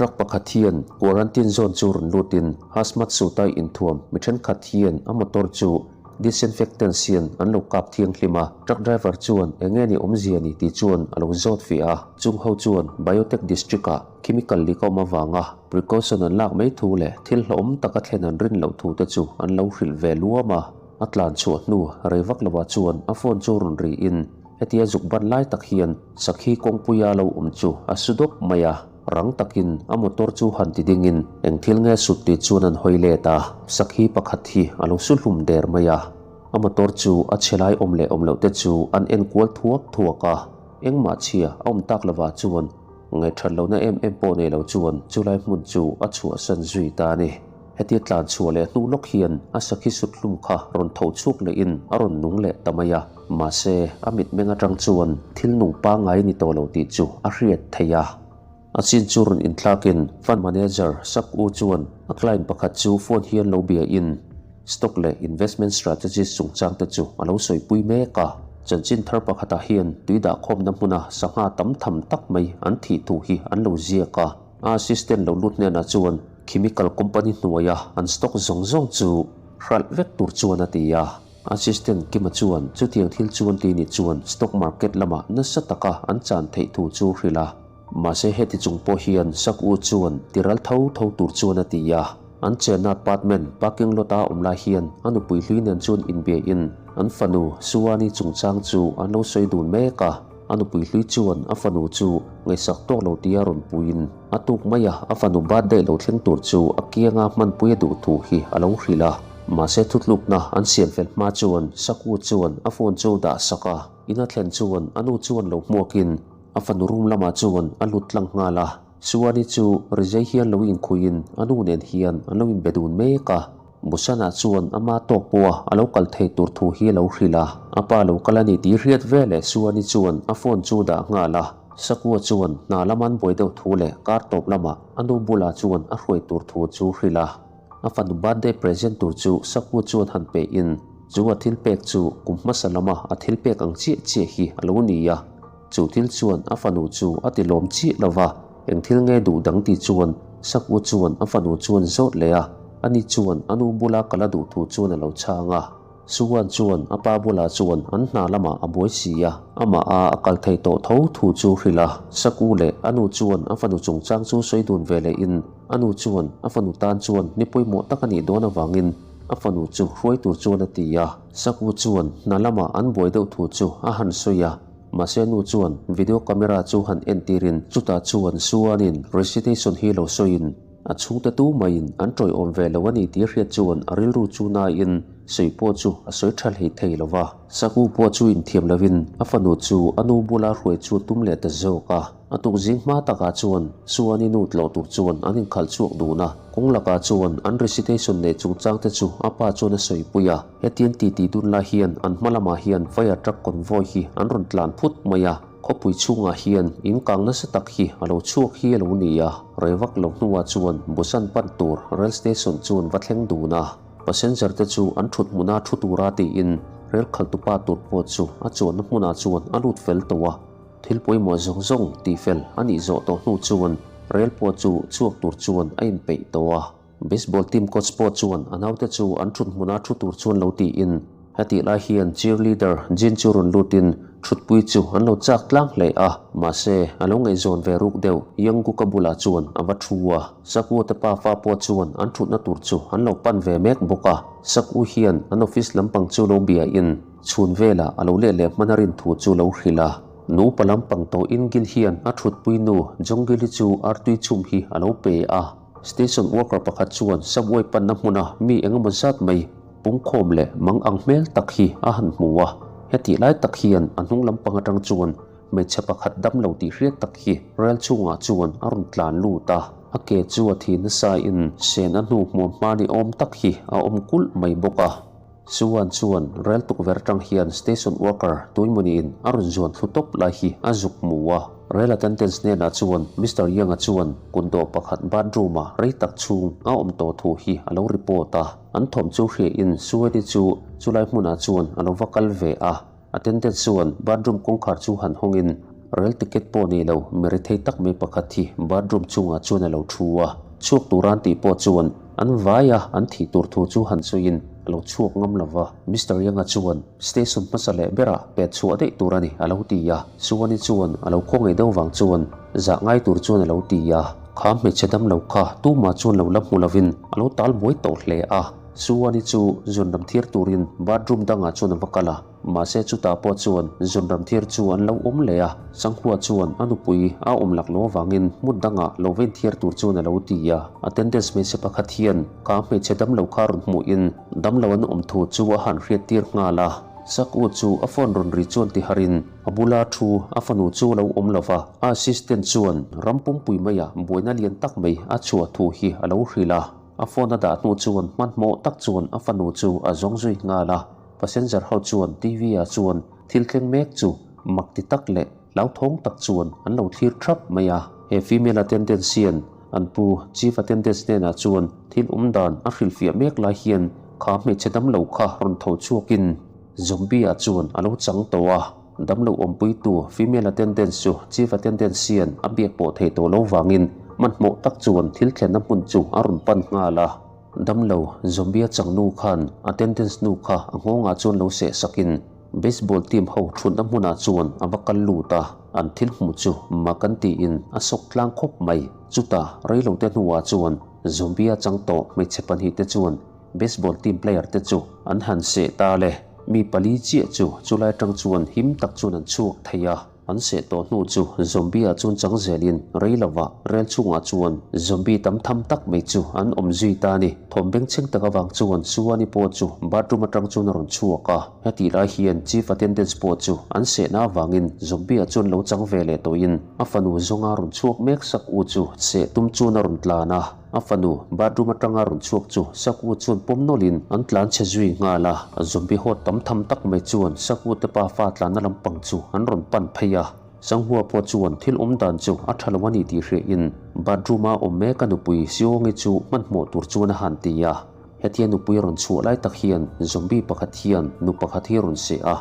Truck pakhat hian quarantine zone chu rawn lutin hazmat suit-a inthuam mi thenkhat hian a motor chu disinfectants hian an lo kap thianghlim a. Truck driver chuan eng nge ni awmzia ni tih chuan a lo zawt fih a. Chung ho chuan biotech district-ah chemical leak a awm avanga precaution an lak mai thu leh thil hlauhawm taka thlen an rin loh thu te chu an lo hrilh ve luam a. A tlan chhuah hnu rei vak lovah chuan a phone chu rawn riin hetia zuk ban lai tak hian sakhi kawngpuia lo awm chu a su dawp mai a, rang takin a motor chu han ti dingin eng thil nge sut tih chuan an hawi let a, sakhi pakhat hi a lo su hlum der mai a, a motor chu a chhe lai awm leh awm loh te chu an en kual thuak thuak a, engmah chhia a awm tak lovah chuan ngaihṭhat lohna em em pawh nei lo chuan chulai hmun chu a chhuahsan zui ta a ni. Hetia tlan chhuah leh hnu lawk hian a sakhi sut hlum kha rawn tho chhuak lehin a rawn nung leh ta mai a. Mahse, a mitmeng atang chuan thil nung pangngai ni tawh lo tih chu a hriat theih a. A chin chu rawn inthlakin fund manager Sak U chuan a client pakhat chu phone hian lo biain stock leh investment strategies chungchang te chu a lo sawipui mek a. Chanchin thar pakhatah hian tui dahkhawmna hmuna sangha tam tham tak mai an thih thu hi an lo ziak a. A assistant lo lut hnenah chuan chemical company hnuaia an stock zawng zawng chu hralh vek tur chuan a ti a. Assistant Kima chuan chutiang thil chuan ti ni chuan stock market lamah nasa taka an chan theih thu chu hrilh a. Mahse heti chung pawh hian Sak U chuan ti ral tho tho tur chuan a ti a. An chenna apartment parking lot a awm lai hian a nupui hlui nen chuan inbiain an fanu Suani chungchang chu an lo sawi dun mek a. A nupui hlui chuan a fanu chu ngaihsak tawk lo tia rawn puiin a tuk mai a, a fanu birthday lo thleng tur chu a kianga hmanpui a duh thu hi a lo hrilh a. Mahse thutlukna an siam fel hma chuan Saku chuan a phone chu dah sak a, in a thlen chuan a nu chuan lo hmuakin a fanu room lamah chuan a lut tlang nghal a. Suani chu rizei hian lo inkhuiin a nu nen hian an lo inbe dun mek a. Busana chuan ama tawk pawha a lo kal thei tur thu hi a lo hrilh a, a pa lo kal a ni tih hriat veleh Suani chuan a phone chu dah nghal a. Sakua chuan hna lama an buai deuh thu leh kar tawp lamah a nu bulah chuan a hruai tur thu chu hrilh a. A fanu birthday present tur chu Sakua chuan han pehin chu a thil pek chu kum hmasa lama a thil pek ang chiah chiah hi a lo ni a. Chu thil chuan a fanu chu a ti lawm chiah lo va, eng thil nge duh dang tih chuan Sakua chuan a fanu chuan zawt leh a, ani chuan a nu bula kal a duh thu chuan a lo chhang a. Suan chuan a pa bulah chuan an hna lamah a buai si a, amah a a kal thei tawh tho thu chu hrilh a. Saku leh a nu chuan a fanu chungchang chu sawi dun ve lehin a nu chuan a fanu tan chuan ni pawimawh tak a nih dawn avangin a fanu chu hruai tur chuan a ti a. Saku chuan hna lamah an buai deuh thu chu a han sawi a. Mahse nu chuan video camera chu han entirin chutah chuan Suanin recitation hi lo sawiin a chhungte tu maiin an tawiawm ve lo a ni tih hriat chuan a rilru chu naiin sawi pawh chu a sawi tha hlei thei lo va. Saku pawh chu inthiam lovin a fanu chu a nu bula hruai chu tum leh ta zawk a. A tuk zing hma takah chuan Suani nu tlawh tur chuan an inkhalh chhuak dun a, kawng lakah chuan an recitation neih chungchang te chu a pa chuan a sawipui a. Hetiang titi dun lai hian an hma lamah hian fire truck convoy hi an rawn tlan phut mai a, khawpui chhungah hian in kang nasa tak hi a lo chhuak hi a lo ni a, rei vak lo hnuah chuan Busan pan tur rail station chuan va thleng dun a, passenger te chu an thut hmuna thu tura tiin rel khaltupa tur pawh chu a chuanna hmunah chuan a lut fel tawh a. Thil pawimawh zawng zawng tihfel a nih zawh tawh hnu chuan rel pawh chu chhuak tur chuan a inpeih tawh a. Baseball team coach pawh chuan a naute chu an thut hmuna thu tur chuan lo tiin hetih lai hian cheerleader Jin chu rawn lutin thutpui chu an lo chak tlang hle a. Mahse, a lo ngaihzawn ve ruk deuh Youngkook-a bulah chuan a va thu a. Saku te pafa pawh chuan an thutna tur chu an lo pan ve mek bawk a. Saku hian an office lampang chu lo biain Chhun velah a lo leh leh hman a rin thu chu lo hrilh a. Nupa lampang tawh Ingil hian a thutpui nu Jongili chu artui chhum hi a lo pe a. Station worker pakhat chuan subway panna hmuna mi engemaw zat mai pungkhawm leh mang ang hmel tak hi a han hmu a. Hetih lai tak hian a hnung lampang atang chuan hmeichhe pakhat dam lo tih hriat tak hi rel chhungah chuan a rawn tlan lut a. A ke chu a thi nasa in sen a hnu hmuam hma ni awm tak hi a awm kulh mai bawk a. Suan chuan rel tukverh atang hian station worker tuimawniin a rawn zuan thlu tawp lai hi a zuk hmu a. Rel attendants hnenah chuan Mister Young-a chuan kutdawh pakhat bathroom-a rei tak chhung a awm tawh thu hi a lo report a. An thawm chu hriain Sueni chu chulai hmunah chuan a lo va kal ve a. Attendant chuan bathroom kawngkhar chu han hawngin Rel ticket pawh nei lo mi rethei tak mai pakhat hi bathroom chungah chuan a lo thu a. Chhuak tur an tih pawh chuan an vai a, an thih tur thu chu han sawiin a lo chhuak ngam lo va. Mister Young-a chuan station hmasa leh berah pet chhuah daih tur a ni a lo ti a. Suani chuan a lo khawngaih deuh vang chuan zah ngai tur chuan a lo ti a. Kha hmeichhe dam lo kha tumah chuan lo la hmu lovin a lo tal buai tawh hle a. Suani chu zunram thir turin bathroom dangah chuan a va kal a. Mahse chutah pawh chuan zunram thir chu an lo awm leh a, Sanghua chuan a nupui a awm lak lo avangin hmun dangah lo va inthiar tur chuan a lo ti a. Attendance hmeichhe pakhat hian kha hmeichhe damlo kha rawn hmuhin damlo an awm thu chu a han hriattir nghal a. Sak U chu a phone rawn ri chuan ti harin a bula thu a fanu chu a lo awm lo va, a assistant chuan ram pumpui maiah buaina lian tak mai a chhuah thu hi a lo hrilh a. A phone a dah hnu chuan hmanhmawh tak chuan a fanu chu a zawng zui nghal a. Passenger ho chuan TV ah chuan thil thleng mek chu mak ti tak leh hlauthawng tak chuan an lo thlir thap mai a. He female attendant hian an pu chief attendant hnenah chuan thil awm dan a hrilhfiah mek lai hian kha hmeichhe damlo kha rawn tho chhuakin zombie ah chuan a lo chang tawh a. Damlo awmpuitu female attendant chu chief attendant hian a biak pawh thei tawh lo vangin hmanhmawh tak chuan thil thlenna hmun chu a rawn pan nghal a. Damlo, Zombie-a chang nu khan attendance nu kha a nghawngah chuan lo seh sakin baseball team ho thutna hmunah chuan a va kal lut a, an thil hmuh chu mak an tiin a sawk tlang khawp mai. Chutah reilote hnuah chuan Zombie-a chang tawh hmeichhe pahnihte chuan baseball team player te chu an han seh ta le. Mi pali chiah chu chulai atang chuan him tak chuan an chhuak thei a. An seh tawh hnu chu zombie ah chuan chang zelin rei lovah rel chhungah chuan zombie tam tham tak mai chu an awm zui ta a ni. Thawm bengchheng tak avang chuan Suani pawh chu bathroom atang chuan a rawn chhuak a. Hetih lai hian chief attendants pawh chu an sehna avangin zombie ah chuan lo chang ve leh tawhin a fanu zawnga rawn chhuak mek sak u chu seh tum chuan a rawn tlan a. A fanu bathroom atanga rawn chhuak chu Sakwu chuan pawm nawlhin an tlan chhe zui nghal a. Zombie haw tam tham tak mai chuan Sakwu te pa fa tlanna lampang chu an rawn pan phei a. Sanghua pawh chuan thil awm dan chu a tha lo a ni tih hriain bathroom a awm mek a nupui Siongi chu hmanhmawh tur chuan a han ti a. Hetia nupui a rawn chhuah lai tak hian zombie pakhat hian nu pakhat hi a rawn seh a.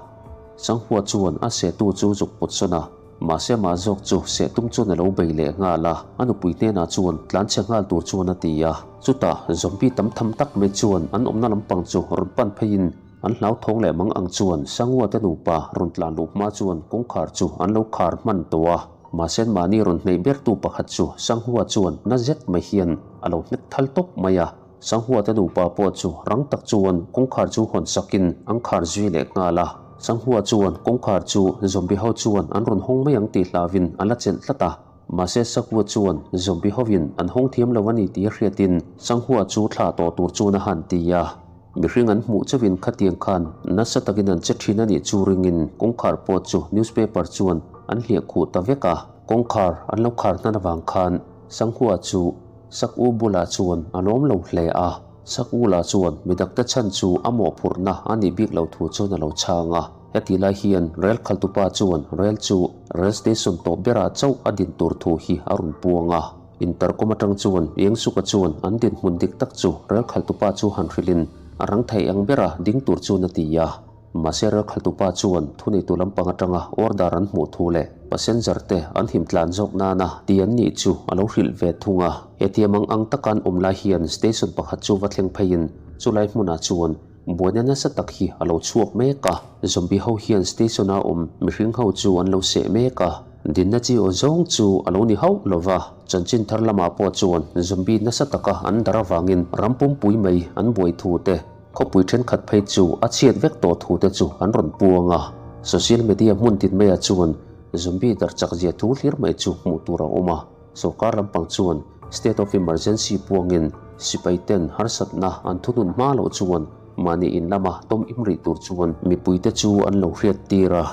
Sanghua chuan a sehtu chu zuk pawt sawn a. Mahse mah zawk chu sehtum chuan a lo bei leh nghal a, a nupui hnenah chuan tlanchhe nghal tur chuan a ti a. Chutah zombie tam tham tak mai chuan an awmna lampang chu rawn pan pheiin an hlauthawng leh mang ang chuan Sangua te nupa rawn tlan luh hma chuan kawngkhar chu an lo khar hman tawh a. Mahse mahni rawn hneih bertu pakhat chu Sanghua chuan na zet mai hian a lo hnek thal tawp mai a. Sanghuate nupa pawh chu rang tak chuan kawngkhar chu hawn sakin an khar zui leh nghal a. Sanghua chuan kawngkhar chu zombie ho chuan an rawn hawng mai ang tih hlauin a la chelh tlat a. Mahse Sakhua chuan zombie hovin an hawng thiam lo a ni tih a hriatin Sanghua chu thlah tawh tur chuan a han ti a. Mihring an hmuh chauhin khatiang khan nasa takin an che thin a nih chu ringin kawngkhar pawh chu newspaper chuan an hliah khuh ta vek a. Kawngkhar an lo khar hnan avang khan Sanghua chu Sak U bulah chuan a lawm lo hle a, Sak U lah chuan mi dakte chhan chu a mawhphurhna a nih bik lo thu chuan a lo chhang a. Heti lai hian rel khaltupa chuan rel chu rel station tawp berah chauh a din tur thu hi a rawn puang a. Intercom atang chuan Yengsuka chuan an dinhmun dik tak chu rel khaltupa chu han hrilhin a rang thei ang bera ding tur chuan a ti a. Mahse ralkhaltupa chuan thuneitu lampang atanga order an hmuh thu leh passenger te an him tlan zawk nana ti an nih chu a lo hrilh ve thung a. Hetia mang ang taka an awm lai hian station pakhat chu va thleng pheiin chulai hmunah chuan buaina nasa tak hi a lo chhuak mek a. Zombie ho hian station a awm mihring ho chu an lo seh mek a. Dinna chi aw zawng chu a lo ni hauh lo va, chanchin thar lamah pawh chuan zombie nasa taka an dar avangin ram pumpui mai an buai thu te Khawpui thenkhat phei chu a chhiat vek tawh thu te chu an rawn puang a, social media hmun tin maiah chuan zombie dar chak zia thu hlir mai chu hmuh tur a awm a. Sorkar lampang chuan state of emergency puangin sipai ten harsatna an thunun hma loh chuan mahni in lama tawm im rih tur chuan mipui te chu an lo hriat tir a.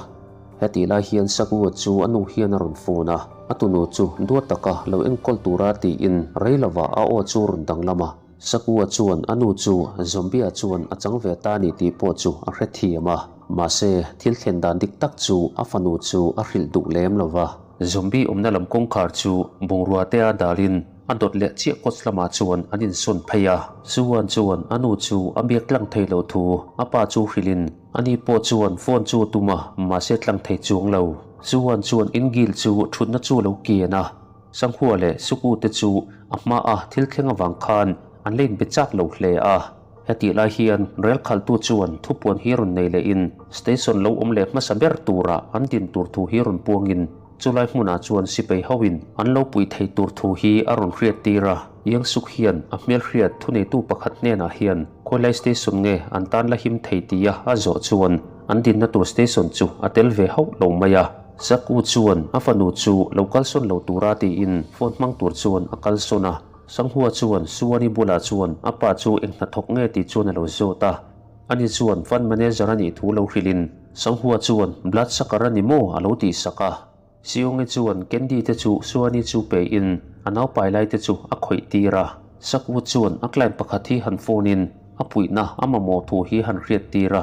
Hetih lai hian Sakuwa chu a nu hian a rawn phone a, a tunu chu duat taka lo enkawl tura tiin rei lovah a aw chu rawn danglam a. Sakua chuan a nu chu Zombie-a chuan a chang ve ta a ni tih pawh chu a hrethiam a, mahse thil thlen dan dik tak chu a fanu chu a hrilh duh lem lo va. Zombie awmna lam kawngkhar chu bungrua te a dalin a dawt leh chiah kawt lamah chuan an insawn phei a. Suan chuan a nu chu a biak tlang thei lo thu a pa chu hrilhin ani pawh chuan phone chu a tum a, mahse tlang thei chuang lo. Suan chuan Ingil chu thutna chu lo kian a, Sanghua leh Suku te chu a hma a thil thleng avang khan an la inbe chak lo hle a. Hetih lai hian rel khaltu chuan thupuan hi rawn nei lehin station lo awm leh hmasa ber tura an din tur thu hi rawn puangin chulai hmunah chuan sipai hoin an lo pui thei tur thu hi a rawn hriat tir a. Iang Suk hian a hmelhriat thuneitu pakhat hnenah hian khawilai station nge an tan la him thei tia a zawh chuan an dinna tur station chu a tel ve hauh lo mai a. Sak U chuan a fanu chu lo kalsawn lo tura tiin phone hmang tur chuan a kalsawn a. Sanghua chuan Suani bulah chuan a pa chu eng hnathawk nge tih chuan a lo zawt a. Ani chuan fund manager a nih thu lo hrilhin Sanghua chuan blood sucker a ni maw a lo tih sak a. Siongi chuan candy te chu Suani chu pe in a naupai lai te chu a khawih tir a. Sakwu chuan a client pakhat hi han phone in a puihna a mamawh thu hi han hriat tir a.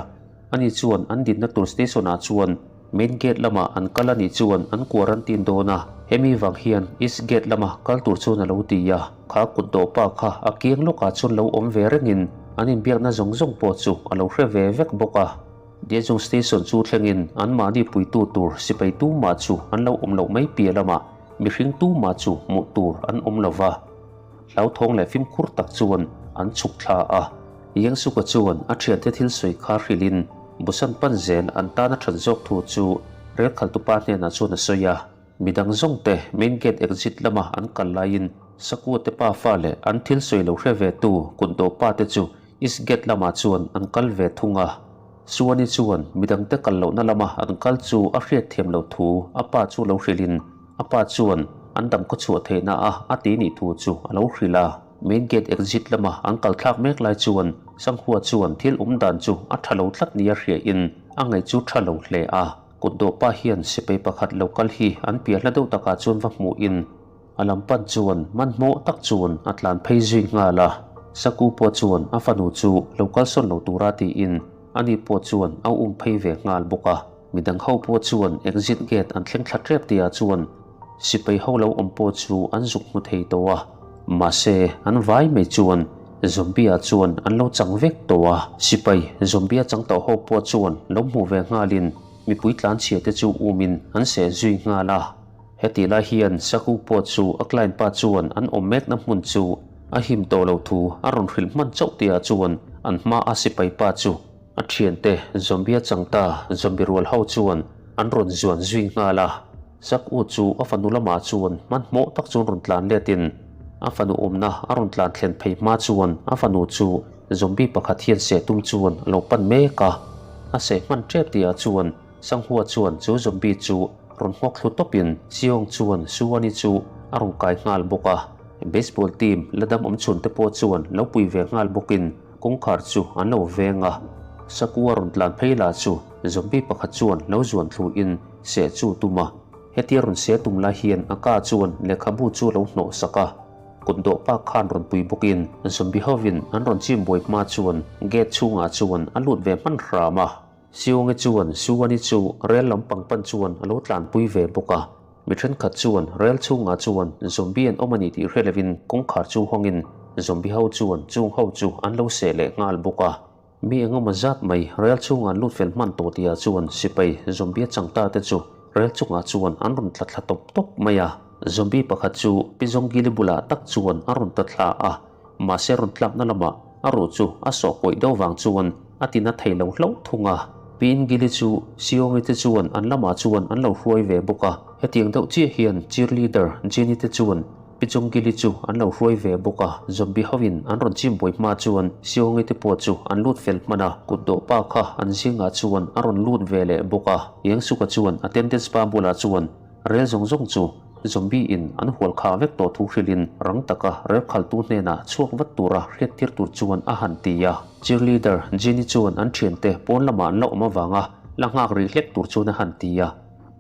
Ani chuan an dinna tur station ah chuan Main gate lamah an kal a nih chuan an quarantine dawn a, hemi vang hian East gate lama kal tur chuan a lo ti a, kha kut dawh pa kha a kiang lawkah chuan lo awm ve rengin an inbiakna zawng zawng pawh chu a lo hre ve vek bawk a. Daejeon Station chu thlengin anmahni puitu tur sipai tumah chu an lo awm loh mai piah lamah mihring tumah chu hmuh tur an awm lo va. Hlauthawng leh fimkhur tak chuan an chhuk thla a. Yangsuka chuan a thiante thil sawi kha hrilhin Busan pan zel an tan a that zawk thu chu rel khaltupa hnenah chuan a sawi a. Midang zawngte main gate exit lama an kal laiin Sakua te pa fa leh an thil sawi lo hre ve tu kutdawh pa te chu east gate lamah chuan an kal ve thung a. Suani chuan midangte kal lohna lama an kal chu a hriatthiam loh thu a pa chu lo hrilhin a pa chuan an dam khaw chhuah theihna a a ti nih thu chu a lo hrilh a. Main gate exit lama an kal thlak mek lai chuan Sanghua chuan thil awm dan chu a tha lo tlat nia hriain a ngaih chu tha lo hle a. Kutdawh pa hian sipai pakhat lo kal hi an piah hla deuh takah chuan va hmuhin a lam pan chuan hmanhmawh tak chuan a tlan phei zui nghal a. Saku pawh chuan a fanu chu lo kalsawn lo tura tiin ani pawh chuan a um phei ve nghal bawk a. Midang ho pawh chuan exit gate an thleng thla tep tihah chuan sipai ho lo awm pawh chu an zuk hmu thei tawh a, mahse an vai mai chuan zombie ah chuan an lo chang vek tawh a. Sipai zombie a chang tawh ho pawh chuan lo hmuh ve nghalin mipui tlanchhia te chu umin an seh zui nghal a. Hetih lai hian Saku pawh chu a client pa chuan an awm mekna hmun chu a him tawh lo thu a rawn hrilh hman chauh tihah chuan an hma a sipai pa chu A thiante zombie a chang ta, zombie rual ho chuan an rawn zuan zui nghal a. Sak U chu a fanu lamah chuan hmanhmawh tak chuan rawn tlan letin a fanu awmna a rawn tlan thlen phei hma chuan a fanu chu zombie pakhat hian seh tum chuan a lo pan mek a. A seh hman tep tihah chuan Sanghua chuan chu zombie chu rawn nghawk thlu tawpin Seong chuan Suani chu a rawn kai nghal bawk a. Baseball team la dam awm chhun te pawh chuan lo pui ve nghal bawkin Kawngkhar chu an lo veng a, Sakua rawn tlan phei lah chu zombie pakhat chuan lo zuan thlu in seh chu tum a. Hetia rawn seh tum lai hian a ka chuan lehkhabu chu lo hnawh sak a, kut dawh pa khan rawn pui bawk in zombie hovin an rawn chim buai hma chuan gate chhungah chuan a lut ve hman hram a. Siongi chuan Suani chu rel lampang pan chuan a lo tlanpui ve bawk a. Mi thenkhat chuan rel chhungah chuan zombie an awm a ni tih hre lovin kawngkhar chu hawngin zombie ho chuan chung ho chu an lo seh leh nghal bawk a. Mi engemaw zat mai rel chhungah an lut fel hman tawh tihah chuan sipai zombie a chang ta te chu rel chungah chuan an rawn tla thla tawp tawp mai a. Zombie pakhat chu Pi Zawngili bulah tak chuan a rawn tla thla a. Mahse rawn tlakna lamah a ruh chu a sawh kawih deuh vang chuan a tina thei lo hlauh thung a. Pi Ingili chu Siongi te chuan an lamah chuan an lo hruai ve bawk a. Hetiang deuh chiah hian cheerleader Jenny te chuan Pi Jongili chu an lo hruai ve bawk a. Zombie hoin an rawn chim buai hma chuan Siongi te pawh chu an lut fel hman a. Kut dawh pa kha an zingah chuan a rawn lut ve leh bawk a. Yangsuka chuan attendance pa bulah chuan Rel zawng zawng chu zombie in an hual khah vek tawh thu hrilhin rang taka rel khaltu hnenah chhuak vat tura hriattir tur chuan a han ti a. Cheerleader Jenny chuan an thiante pawn lamah an la awm avanga la nghak rih hlek tur chuan a han ti a.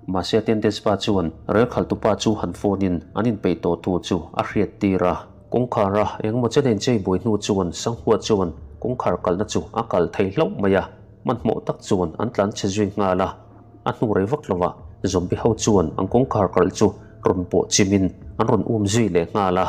Mahse Tendespa chuan rel khaltupa chu han phone in an inpeih tawh thu chu a hriattir a. Kawngkhara engemaw chen a inchei buai hnu chuan Sanghua chuan kawngkhar kalna chu a kal thei hlauh mai a, hmanhmawh tak chuan an tlan chhe zui nghal a. A hnu rei vak lovah zombie ho chuan an kawngkhar kalh chu rawn pawh chimin an rawn um zui leh nghal a.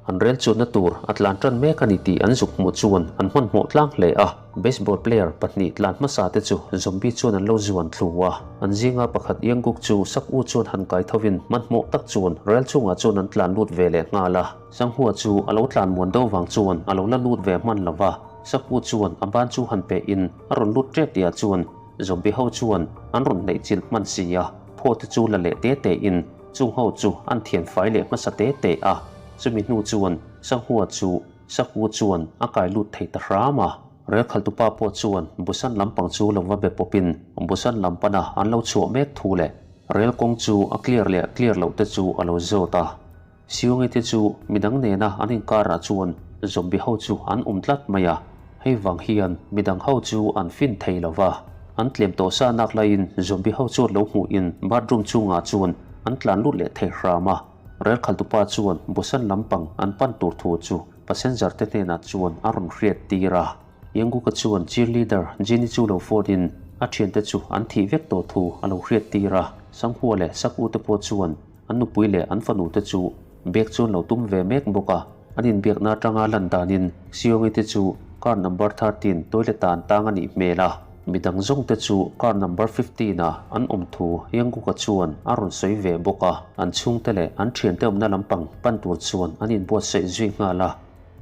An rel chuanna tur a tlan tan mek a ni tih an zuk hmuh chuan an hmanhmawh tlang hle a. Baseball player pahnih tlan hmasa te chu zombie chuan an lo zuan thlu a. An zinga pakhat Ianguk chu sak u chuan han kai thovin hmanhmawh tak chuan rel chungah chuan an tlan lut ve leh nghal a. Sanghua chu a lo tlan muan deuh vang chuan a lo la lut ve hman lo va. Sak u chuan a ban chu han peh in a rawn lut tep tihah chuan zombie ho chuan an rawn hnaih chilh hman si a. Phaw te chu la leh te te in Chung ho chu an thian fai leh hmasa te te a, chumi hnu chuan Sanghua chu Saku chuan a kai lut thei ta hram a. Rel khaltupa pawh chuan Busan lampang chu lo va be pawpin Busan lam pana an lo chhuah mek thu leh rel kawng chu a clear leh clear loh te chu a lo zawt a. Siungi te chu midang nena an inkarah chuan zombie ho chu an awm tlat mai a. Hei vang hian midang ho chu an fin thei lo va, an tlem tawh sa nak laiin zombie ho chuan lo hmuhin bathroom chungah chuan an tlan lut leh thei hram a. Rel khaltupa chuan Busan lampang an pan tur thu chu passenger te hnenah chuan a rawn hriat tir a. Yanguka chuan cheerleader Jenny chu lo phone in a thiante chu an thih vek tawh thu a lo hriat tir a. Sanghua leh Saku te pawh chuan an nupui leh an fanu te chu bek chuan lo tum ve mek bawk a. An inbiakna atanga lan danin Siongi te chu car number 13 toilet ah an tang a nih hmel a, midang zawng te chu car number 15 ah an awm thu Yanguka chuan a rawn sawi ve bawk a. An chhungte leh an thiante awmna lampang pan tur chuan an inbuatsaih zui nghal a.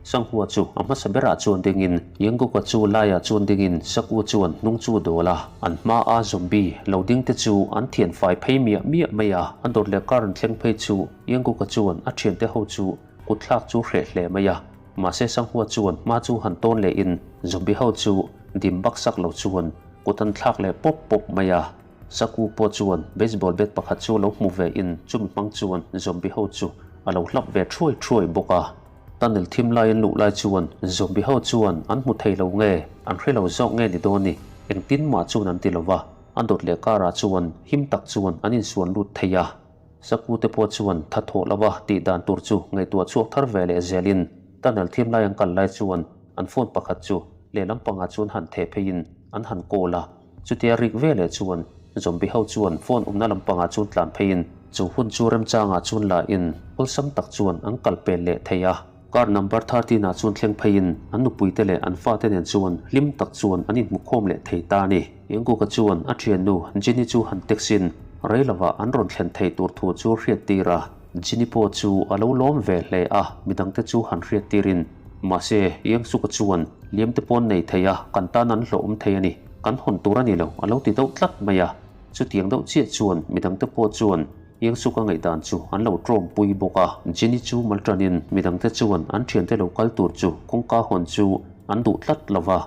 Sanghua chu a hmasa berah chuan dingin Yanguka chu laiah chuan dingin Saku chuan hnung chu dawl a. An hmaa zombie lo ding te chu an thian fai phei miah miah mai a, a dawt leh car an thleng phei chu Yanguka chuan a thiante ho chu kut thlak chu hreh hle mai a, mahse Sanghua chuan hma chu han tawn leh in zombie ho chu dim bak sak lo chuan kut an thlak leh pawp pawp mai a. Saku pawh chuan baseball bat pakhat chu lo hmu ve in chumi hmang chuan zombie ho chu a lo hlap ve thuai thuai bawk a. Tunnel thim lai an luh lai chuan zombie ho chuan an hmu thei lo nge an hre lo zawk nge ni dawn ni engtin mah chuan an ti lo va, a dawt leh karah chuan him tak chuan an insuan lut thei a. Saku te pawh chuan tha thawh lova tih dan tur chu ngaihtuah chhuak thar ve leh zelin tunnel thim lai an kal lai chuan an phone pakhat chu lehlam pangah chuan han theh pheiin an han call a. Chutia rik ve leh chuan zombie ho chuan phone awmna lam pangah chuan tlan pheiin chu hun chu remchangah chuan la in awlsam tak chuan an kal pel leh thei a. Car number 13 ah chuan thleng pheiin an nupuite leh an fate nen chuan hlim tak chuan an inhmukhawm leh thei ta a ni. Yengkuka chuan a thiannu Jenny chu han text in rei lovah an rawn thlen theih tur thu chu hriat tir a. Jenny pawh chu a lo lawm ve hle a, midangte chu han hriat tirin mahse Yengsuka chuan liam te pawn nei thei a, kan tan an hlawhawm thei a ni, kan hawn tur a ni lo a lo ti deuh tlat mai a. Chutiang deuh chiah chuan midangte pawh chuan Yengsuka ngaihdan chu an lo tawmpui bawk a. Jenny chu mal tanin midangte chuan an thiante lo kal tur chu kawngka hawn chu an duh tlat lo va.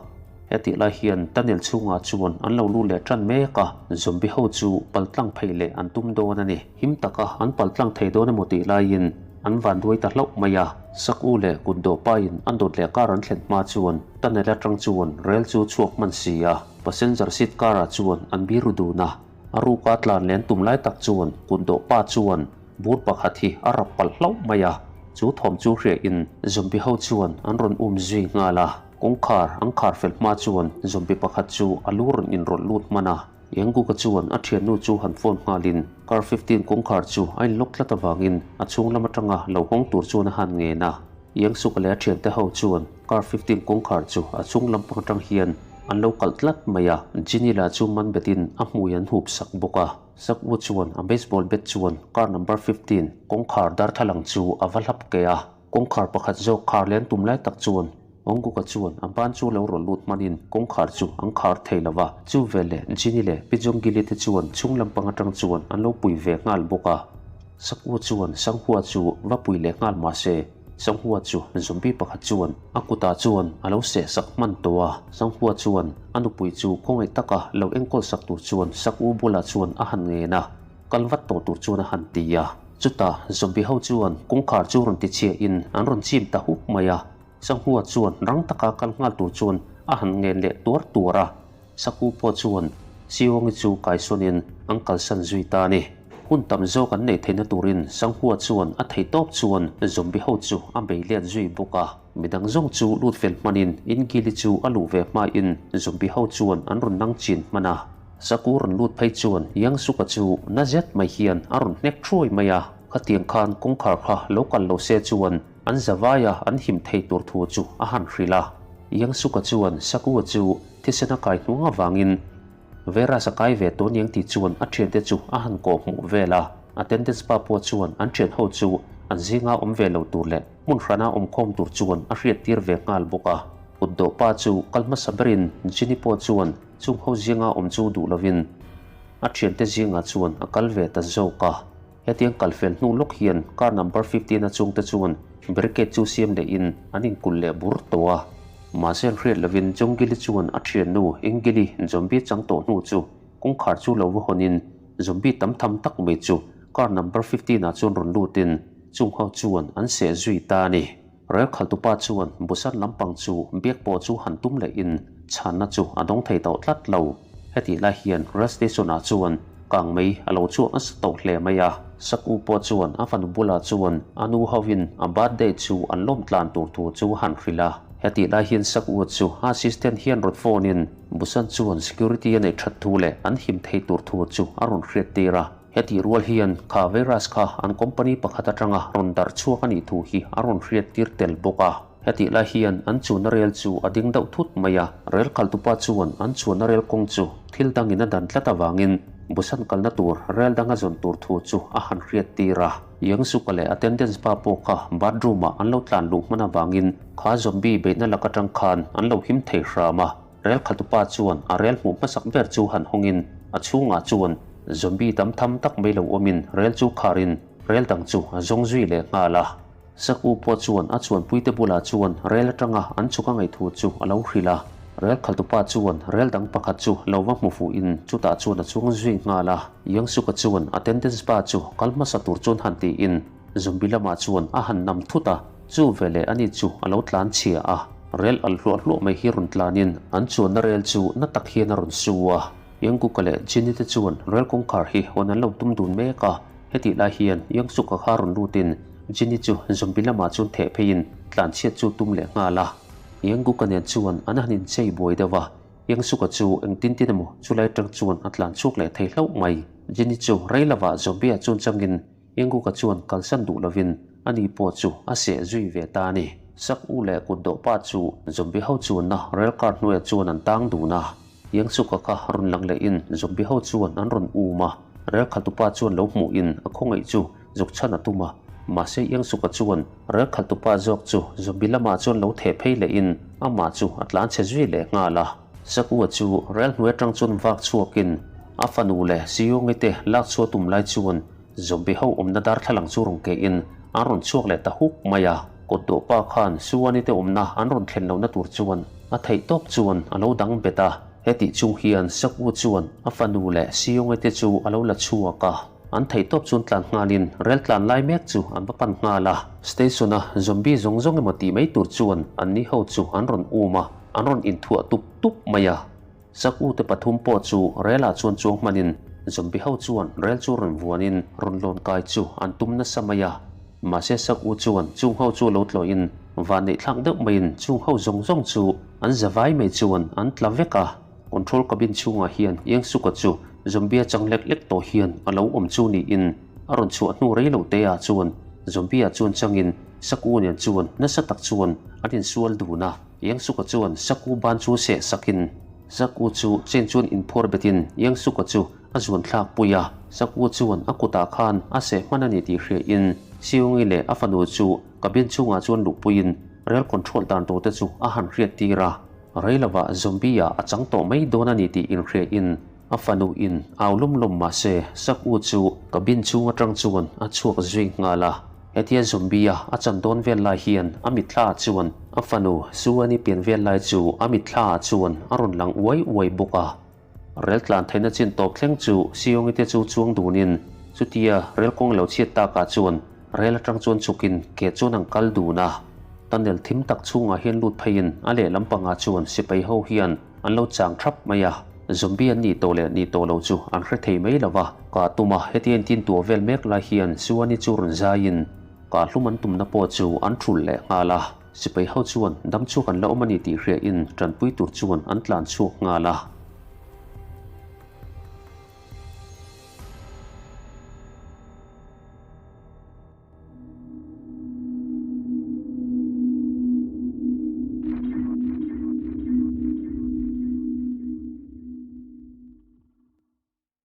Hetih lai hian tunnel chhungah chuan an lo lut leh tan mek a, zombie ho chu paltlang phei leh an tum dawn a ni. Him taka an paltlang thei dawn emaw tih laiin an van duai ta hlauh mai a. Sak u leh kut dawh pain an dawt leh kar an thlen hma chuan tunnel atang chuan rel chu chhuak hman si a, passenger seat car ah chuan an biru dun a. A ruka tlan len tum lai tak chuan kut dawh pa chuan bur pakhat hi a rap palh hlauh mai a, chu thawm chu hriahin zombie ho chuan an rawn um zui nghal a. Kawngkhar an khar fel hma chuan zombie pakhat chu a lu rawn inrawlh lut hman a, Yanguka chuan a thiannu chu han phone nghalin car 15 kawngkhar chu a inlock tlat avangin a chhung lam atanga lo hawng tur chuan a han ngen a. Yangsuka leh a thiante ho chuan car 15 kawngkhar chu a chhung lam pang atang hian an lo kalh tlat mai a, Jinny lah chu man betin a hmui an hup sak bawk a. Sakwu chuan a baseball bat chuan car number 15 kawngkhar darthlalang chu a va hlap ke a. Kawngkhar pakhat zawk khar len tum lai tak chuan Onguka chuan a ban chu lo rawn lut hmanin kawngkhar chu an khar thei lo va. Chu veleh Jinny leh Pi Jongili te chuan chhung lampang atang chuan an lo pui ve nghal bawk a. Sakua chuan Sanghua chu va pui leh nghal mah se, Sanghua chu zombie pakhat chuan a kutah chuan a lo seh sak hman tawh a. Sanghua chuan a nupui chu khawngaih taka lo enkawl sak tur chuan Saku bulah chuan a han ngen a. Kal vat tawh tur chuan a han ti a. Chutah zombie ho chuan kawngkhar chu rawn ti chhiah in an rawn chim ta hup mai a. Sanghua chuan rang taka kal nghal tur chuan a han ngen leh tuar tuar a. Saku pawh chuan Siongi chu kaisawn in an kalsan zui ta a ni. Hun tam zawk an neih theihna turin Sanghua chuan a thei tawp chuan zombie ho chu a bei let zui bawk a. Midang zawng chu lut fel hmanin Ingili chu a luh ve hmain zombie ho chuan an rawn nang chin hman a. Saku rawn lut phei chuan Yangsuka chu na zet mai hian a rawn hnek thuai mai a, khatiang khan kawngkhar kha lo kal lo se chuan an zavaia an him thei tur thu chu a han hrilh a. Yangsuka chuan Sakua chu thisen a kai hnuang avangin Veras a kai ve tawh aniang tih chuan a thiante chu a han kawh hmuh vel a. Attendance pa pawh chuan an thian ho chu an zinga awm ve lo tur leh hmun hrana awm khawm tur chuan a hriattir ve nghal bawk a. Kutdawh pa chu kal hmasa berin Ginny pawh chuan chung ho zinga awm chu duh lovin a thiante zingah chuan a kal ve ta zawk a. Hetiang kal fel hnu lawk hian car number 15 a chungte chuan barricade chu siam lehin an inkulh leh bur tawh a. Mahse an hriat lovin Jongili chuan a thiannu Ingili zombie chang tawh hnu chu kawngkhar chu lo va hawnin zombie tam tham tak mai chu car number 15 ah chuan rawn lutin chung ho chuan an seh zui ta a ni. Rel khaltupa chuan Busan lampang chu biak pawh chu han tum lehin chhanna chu a dawng thei tawh tlat lo. Hetih lai hian rail station ah chuan kang mei a lo chhuak nasa tawh hle mai a. Saku pawh chuan a fanu bulah chuan a nu hovin a birthday chu an lawm tlan tur thu chu han hrilh a. Hetih lai hian Saku chu a assistant hian rawn phone in Busan chuan security a neih that thu leh an him thei tur thu chu a rawn hriat tir a. Hetih rual hian kha virus kha an company pakhat atanga rawn darh chhuak a nih thu hi a rawn hriat tir tel bawk a. Hetih lai hian an chuanna rel chu a ding deuh thut mai a, rel khaltupa chuan an chuanna rel kawng chu thil dangin a dan tlat avangin Busan kalna tur rel danga zawn tur thu chu a han hriat tir a. Yangsuka leh attendance pa pawh kha bathroom ah an lo tlan luh hman avangin kha zombie beihna lak atang khan an lo him thei hram a. Rel khaltupa chuan a rel hmuh hmasak ber chu han hawngin a chhungah chuan zombie tam tham tak mai lo awmin rel chu kharin rel dang chu a zawng zui leh nghal a. Saku pawh chuan a chuanpuite bulah chuan rel atanga an chhuk a ngaihthu chu a lo hrilh a. Rel khaltupa chuan rel dang pakhat chu lo va hmu fuhin chutah chuan a chuang zui nghal a. Yangsuka chuan attendance pa chu kal hmasa tur chuan han tiin zombie lamah chuan a han nam thut a, chu veleh ani chu a lo tlan chhia a. Rel alh hluah hluah mai hi rawn tlanin an chuanna rel chu na tak hian a rawn su a. Yangkuka leh Jinny te chuan rel kawngkhar hi hawn an lo tum dun mek a. Hetih lai hian Yangsuka kha rawn lutin Jinny chu zombie lamah chuan theh pheiin tlanchhiat chu tum leh nghal a. Yangguka nen chuan an han inchei buai deuh a, Yangsuka chu engtin tin emaw chulai atang chuan a tlan chhuak leh thei hlauh mai. Jinny chu rei lovah zombie ah chuan changin Yangguka chuan kalsan duh lovin ani pawh chu a seh zui ve ta a ni. Sak u leh kut dawh pa chu zombie ho chuanna rel car hnuaiah chuan an tang dun a. Yangsuka kha rawn lang lehin zombie ho chuan an rawn um a, rel khaltupa chuan lo hmuhin a khawngaih chu zuk chhan a tum a, mahse Yangsuka chuan rel khaltupa zawk chu zombie lamah chuan lo theh phei lehin amah chu a tlan chhe zui leh nghal a. Sakua chu rel hnuai atang chuan vak chhuakin a fanu leh Siyongi te lak chhuah tum lai chuan zombie ho awmna darthlalang chu rawn kehin an rawn chhuak leh ta huk mai a. Kawtdawh pa khan Suani te awmna an rawn thlen lohna tur chuan a theih tawp chuan a lo dang bet a. Hetih chung hian Sakua chuan a fanu leh Siyongi te chu a lo la chhuak a. An theih tawp chuan tlan nghalin rel tlan lai mek chu an va pan nghal a. Station-a zombie zawng zawng emaw tih mai tur chuan anni ho chu an rawn um a, an rawn inthuah tup tup mai a. Sak ute pathum pawh chu relah chuan chuang hmanin zombie ho chuan rel chu rawn vuanin rawn lawn kai chu an tum nasa mai a. Mahse sak u chuan chung ho chu lo tlawhin van neih thlak deuh maiin chung ho zawng zawng chu an za vai mai chuan an tla vek a. Control cabin chhungah hian Yangsuka chu zombie chang lek lek tawh hian a lo awm chu niin a rawn chhuah hnu rei lo te ah chuan zombie ah chuan changin Saku nen chuan nasa tak chuan an insual dun a. Yangsuka chuan Saku ban chu seh sakin Saku chu chain chuan inphuar betin Yangsuka chu a zuan thlak pui a. Saku chuan a kutah khan a seh hman a ni tih hriain Siungi leh a fanu chu cabin chhungah chuan luhpuiin rail control dan tur te chu a han hriat tir a. Rei lovah zombie ah a chang tawh mai dawn a ni tih inhria in a fanu in au lawm lawm mah se Sak U chu cabin chhung atang chuan a chhuak zui nghal a. Hetia zombie a a chan dawn vel lai hian a mitthla ah chuan a fanu Suani pian vel lai chu a mitthla ah chuan a rawn lang uai uai bawk a. Rel tlan theihna chin tawp thleng chu Siongi te chu chuang dunin chutia rel kawng lo chhiat takah chuan rel atang chuan chhukin ke chuan an kal dun a. Tunnel thim tak chhungah hian lut pheiin a lehlam pangah chuan sipai ho hian an lo chang thap mai a. Zombie an nih tawh leh nih tawh lo chu an hre thei mai lo va. Ka tum a, hetia intin tuah vel mek lai hian Suani chu rawn zaiin ka hlum an tumna pawh chu an thul leh nghal a. Sipai ho chuan dam chhuak an la awm a ni tih hriain tanpui tur chuan an tlan chhuak nghal a.